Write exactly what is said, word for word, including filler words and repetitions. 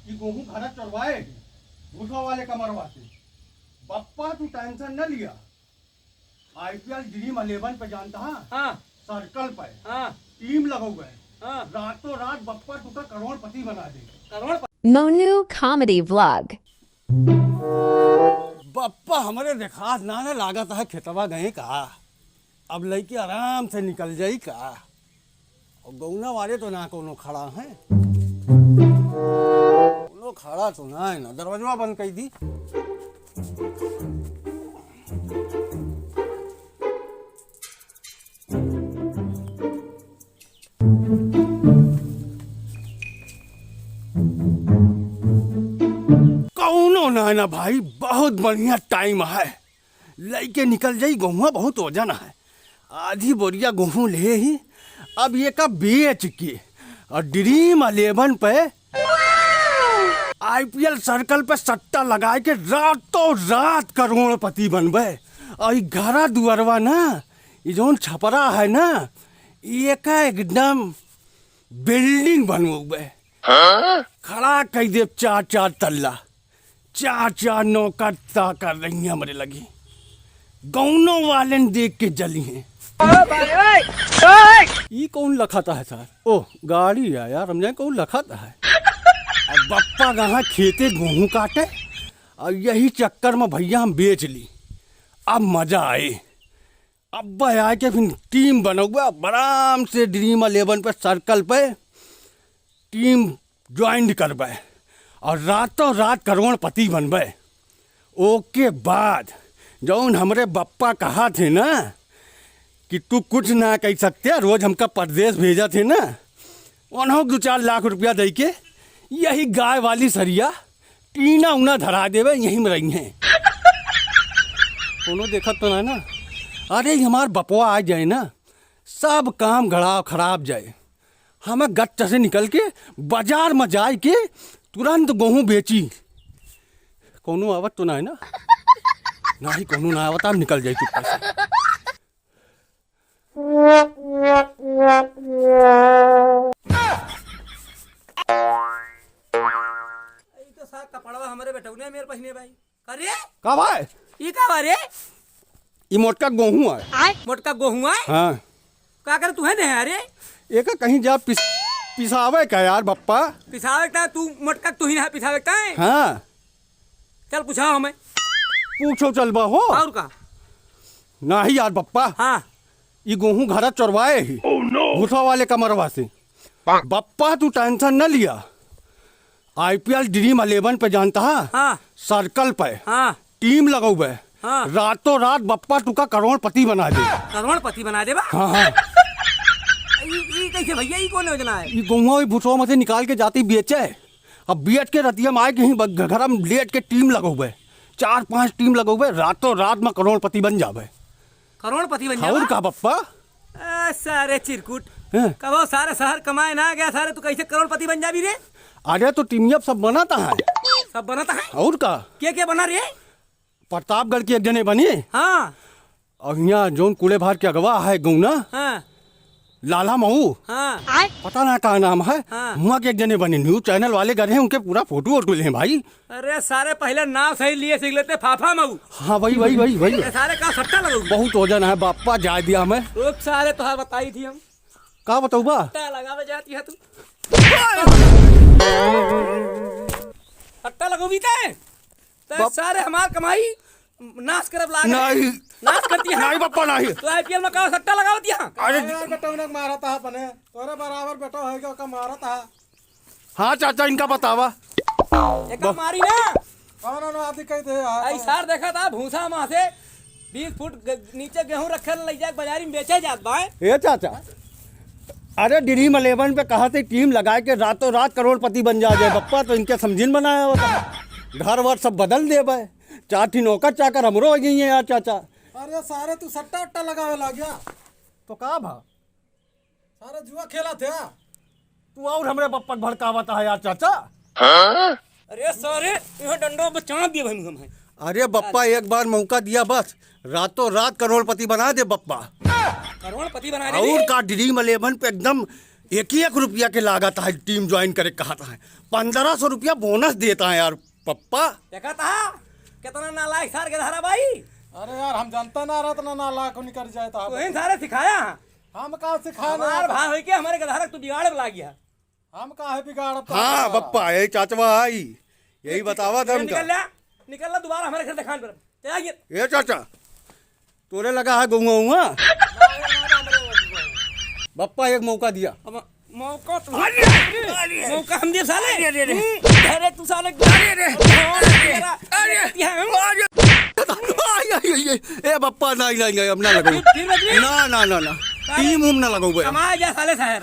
कि गोहूं घरा चोरवाए हैं, भूसा वाले कमरवा से। बप्पा, तू tension न लिया, I P L Dream Eleven पे जानता है? हाँ। Circle पे। हाँ। Team लगो गए। हाँ। रातों रात बप्पा तुका करोड़पति बना दे। करोड़पति? Monu Comedy Vlog। बप्पा हमरे देखात ना, ना लागत है खेतवा गए का। अब लइके आराम से निकल जाई का। और गौना वाले तो ना कोनो खड़ा है, कोनो खड़ा तो ना है ना, दरवाजा बंद कर दी। कौनो ना है ना भाई, बहुत बढ़िया time है। लइके निकल जाई, गोहुआ बहुत वजन है। आधी बोरिया गोहूं ले ही, अब ये का बेच के और Dream Eleven पे I P L Circle पे सट्टा लगाए के रातों रात करोड़पति बनबे। और ई घरा दुआरवा ना, ई जौन छपरा है ना, ये का एकदम building बनवबे। हाँ? खड़ा कई देब चार चार तल्ला। चार चार नौकर ताकर रही हमरे लगी। गौनों वाले न देख के जली हैं। ई कौन लखाता है सार? ओह, गाड़ी है यार, हम जाए कौन लखाता है। अब बप्पा कहाँ खेते गोहूं काटे, और यही चक्कर में भैया हम बेच ली। अब मजा आए। अब आए के फिर team बनउबे, आराम से Dream Eleven पे Circle पे team join करबे और रातों रात करोड़पति बनबे। ओके बाद जौन हमरे बप्पा कहा थे ना कि तू कुछ ना कह सकते, रोज हमका परदेस भेजा थे ना, उन्हों दो चार लाख रुपया दे के यही गाय वाली सरिया टीना उना धरा देबे, यहीं में रही हैं। कोनो देखत तो ना ना। अरे, ई हमार बपवा आ जाए ना, सब काम गड़ा खराब जाए। हमें गच्च से निकल के बाजार में जाए के तुरंत गोहूं बेची। कोनो आवत तो ना है ना? नाही, कोनो ना आवत, हम निकल जाए चुपके से। ई तो सार कपड़वा हमरे बेटौने मेर पहिने भाई। अरे, का भाई? ई का बा रे? ई मोटका गोहूं है। मोटका गोहूं है? हाँ। का करे तू है दे अरे? एका कहीं जा पिस-, पिसावे का यार बप्पा। पिसावे का तू मोटका तू ही ना पिसावे का है? हाँ। चल पूछा हमें। पूछो चलबा हो। और का? नाही यार बप्पा। हाँ। ई गोहूं घरा चोरवाए ही। Oh no! भूसा वाले कमरवा से। बप्पा तू tension न लिया। I P L Dream Eleven पे जानता है? हाँ। Circle पे। हाँ। Team लगउबे। हाँ। रातों रात बप्पा तुका करोड़पति बना दे। करोड़पति बना देबा? हाँ, हाँ। ई, ई कैसे भैया, ई कौन योजना है? ई गोहुआ ई भुसवा में से निकाल के जाती बेचे। अब बेच के रतिया में आए के ही ब-, घर में लेट के team लगउबे। चार पांच team लगउबे, रातों रात में करोड़पति बन जाबे। करोड़पति बन जाबा? और का बप्पा? ए, सारे चिरकुट। हैं? कबो सारे शहर कमाए ना गया, सारे तू कैसे करोड़पति बन जाबी रे? अरे तो टीमिया सब बनत है। सब बनत है? और का? के के बना रे? प्रतापगढ़ के एक जने बनी। हाँ। और यहाँ जौन कूड़े भार के अगवा है गौना। हाँ। लाला मऊ। हाँ। पता ना का नाम है। हाँ। हुआ के एक जने बने, news channel वाले गए हैं, उनके पूरा photo वोटो ले हैं भाई। अरे सारे पहले नाम सही लिए सीख लेते, फाफा मऊ। हाँ, वही, वही, वही, वही। अरे सारे का सट्टा लगऊ? बहुत वजन है बापा, जाए दिया हमें। रुक सारे, तोहार बताई थी हम। का बताऊ बा? सट्टा लगावे जाती है तू। सट्टा लगऊ भी ते? ते बाप- सारे हमार कमाई नाश करब लाग। नहीं। नाश करती है। नहीं बापा, नहीं। तो I P L में का सट्टा लगावत यहाँ? अरे अरे यार, बेटौनक मारत है अपने। तोरे बराबर बेटो है कि ओका मारत है। हाँ चाचा, इनका बतावा। एका मारी ना। कौन आदि कह दे यार? आई सार देखा था भूसा माँ से बीस फुट ग-, नीचे गेहूं रखे ले जाके बाजारी में बेचे जात बा। ए चाचा, अरे Dream Eleven पे कहा थे team लगाए के रातों रात करोड़पति बन जा जाए बप्पा, तो इनके समझिन बनाया होता। घर वर सब बदल देबे, चार ठी नौकर चाकर हमरो हो गई हैं यार चाचा। अरे सारे तू सट्टा उट्टा लगावे लाग गया। तो का भा? सारा जुआ खेला थे। तू और हमरे बप्पा के भड़कावत है यार चाचा। अरे सारे, यहाँ डंडा पे चाँद दिए भाई हम हैं। अरे बप्पा, एक बार मौका दिया बस, रातों रात करोड़पति बना दे बप्पा। करोड़पति बना दे और रे। का Dream Eleven पे एकदम एक एक रुपया के लागत है, टीम ज्वाइन करे कहत है, पन्द्रह सौ रुपया बोनस देता है यार पप्पा। देखा था कितना नालायक सार गदहरा भाई। अरे यार, हम जनता ना रहत ना नालायक निकर जाए तो तू इन सारे सिखाया। हम का सिखाने हमार भाई होई के हमारे गदहरा तू बिगाड़े लाग गया। हम काहे बिगाड़त हाँ हई? बप्पा, यही चाचवा आई, यही बतावा था निकल हमका। ला, निकल ला, दोबारा हमारे घर दिखान पर चला गया। ए चाचा, तोरे लगा है गौवा हुआ? बप्पा, एक मौका दिया। अब मौका तो अरे, अरे, मौका हम दिए साले। अरे, अरे, अरे। हम्म, अरे तू साले अरे, अरे। अरे, अरे। अरे, अरे। ए बप्पा, नहीं, नहीं, नहीं, अब ना लगाओ। फिर बदली? ना, ना, ना, ना। साले टीम उम ना लगाओ बे। कमाए जा साले शहर।